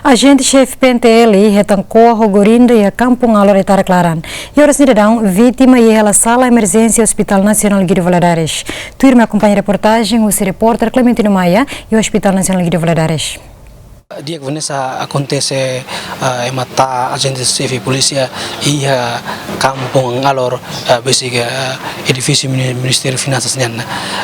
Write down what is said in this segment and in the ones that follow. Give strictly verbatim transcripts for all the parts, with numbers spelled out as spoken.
Ajente xefe P N T L hetan ko'a ho gorinda iha Kampung Alor iha tarde klaran. Iha oras ne'e daudaun, vítima iha hela sala emerjénsia Hospital Nasionál Guido Valadares. Tuirmai akompaña reportajen husi repórter Clementino Maia iha Hospital Nasionál Guido Valadares. Di'ak, Vanessa, akontese, ah, ema tama ajente xefe polísia iha Kampung Alor, ah, besik, ah, edifísiu mini-, Ministériu Finansas nian.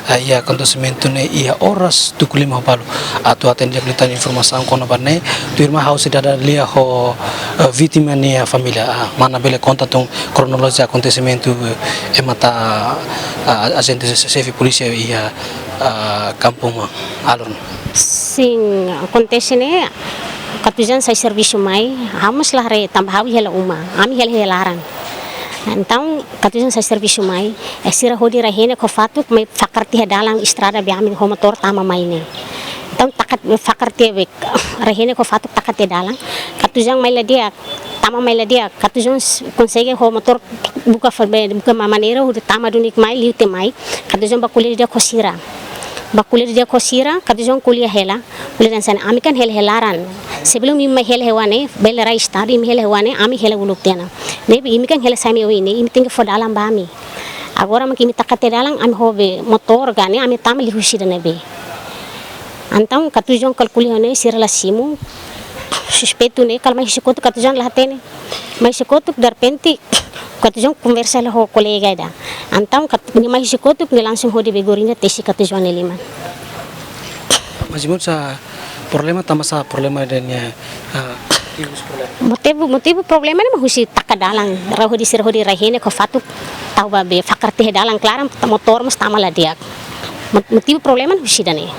Ah, iha akontesimentu ne'e iha oras tuku lima ho balu. Atu hatene di'ak liután informasaun kona-ba ne'e, tuirmai ha'u sei dada lia ho, ah, vítima nia família. Ah, mana bele konta tun kronolojia akontesimentu, eh, ema tama, ah, ajente xefe polísia iha, ah, Kampung Alor. Sin, akontese ne'e, Katujan sai servisu mai, ha'u mós la haree tanba ha'u iha hela uma, ami iha hela laran. Entaun, Katujan sai servisu mai, eh, sira hodi rai-henek ho fatuk mai fakar tiha dalan estrada be ami ho motór tama mai ne'e. Entaun, takat, fakar tiha be rai-henek ho fatuk takat tiha dalan, Katujan mai la di'ak, tama mai la di'ak, Katujan s-, konsege ho motór buka fa-, be, buka ma-, maneira hodi tama duni mai, liu tiha mai, Katujan bá ko'alia di'ak ho sira. Bá ko'alia di'ak ho sira, Katujan ko'alia hela, ko'alia dehan hanesan ne'e, ami kan hela iha laran. Sebelum imi mai hela iha ne'e, bele rai estrada, imi hela iha ne'e, ami hela uluk tiha ona. Ne'ebé imi kan hela sai mai oin ne'e, imi tenke fó dalan ba ami. Agora mak imi takat tiha dalan, ami ho be motór ka ne'e, ami tama liuhusi ida-ne'ebé. Entaun, Katujan kalkula ho ne'e, sira la simu, suspeitu ne'e, kala mai husi kotuk Katujan la hatene. Mai husi kotuk, derrepente, Katujan konversa hela ho kolega ida. Entaun, Kat-, nia mai husi kotuk, nia langsung hodi be gorinda tesi Katujan nia liman. Mas imut sa problema, tanba sá problema ida-ne'e, ah, motivu problema? Motivu, motivu problema ne'e mak husi takat dalan, rai hodi sira hodi rai-henek ho fatuk, tau ba be fakar tiha dalan klaran, motór mós tama la di'ak. Mot-, motivu problema ne'e husi ida-ne'e.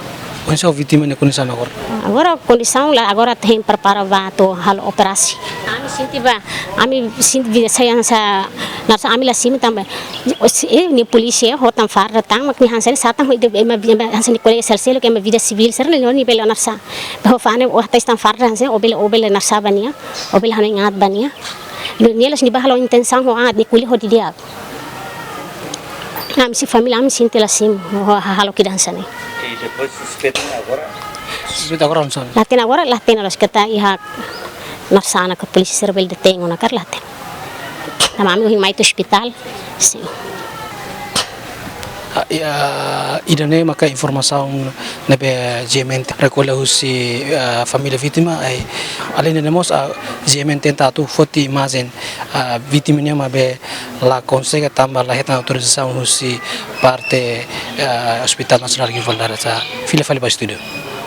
Oinsá vítima nia kondisaun agora? Agora kondisaun la, agora atu hein prepara ba atu halo operasi. Ami sente ba, ami sente vida saya sa, nasa ami la simu tanba. Os, eh, nia polísia, hotan farda tan, mak nia hanesan ne'e satan ho ida, ema, ema hanesan ne'e ko'alia sel-seluk, ema vida sivíl, sira-ne'e nia bele oinsá. Ho fane, o atas tan farda hanesan ne'e, o bele, o bele oinsá ba nia, o bele hanoin aat ba nia. Nia la'ós nia bá halo intensaun ho aat, nia ko'alia ho di'ak. Ami husi família, ami sente la simu, ho ha-, hahalok ida hanesan ne'e. E depois suspeitu agora? Suspeitu agora oinsá? La hatene agora, la hatene loos katak iha nasaun ka polísia sira bele detein ona ka lae, la hatene. Tanba ami ohin mai to'o ospitál, sin. Ah, iha, ida-ne'e maka informasaun ne'ebé GMN rekolla husi, ah, família vítima, eh, aleinde ne'e mós, ah, GMN tenta atu foti imajen, ah, vítima nian maibé la konsege tanba la hetan autorizasaun husi parte, ah, Hospital Nasionál Guido Valadares. Fila fali ba estúdiu.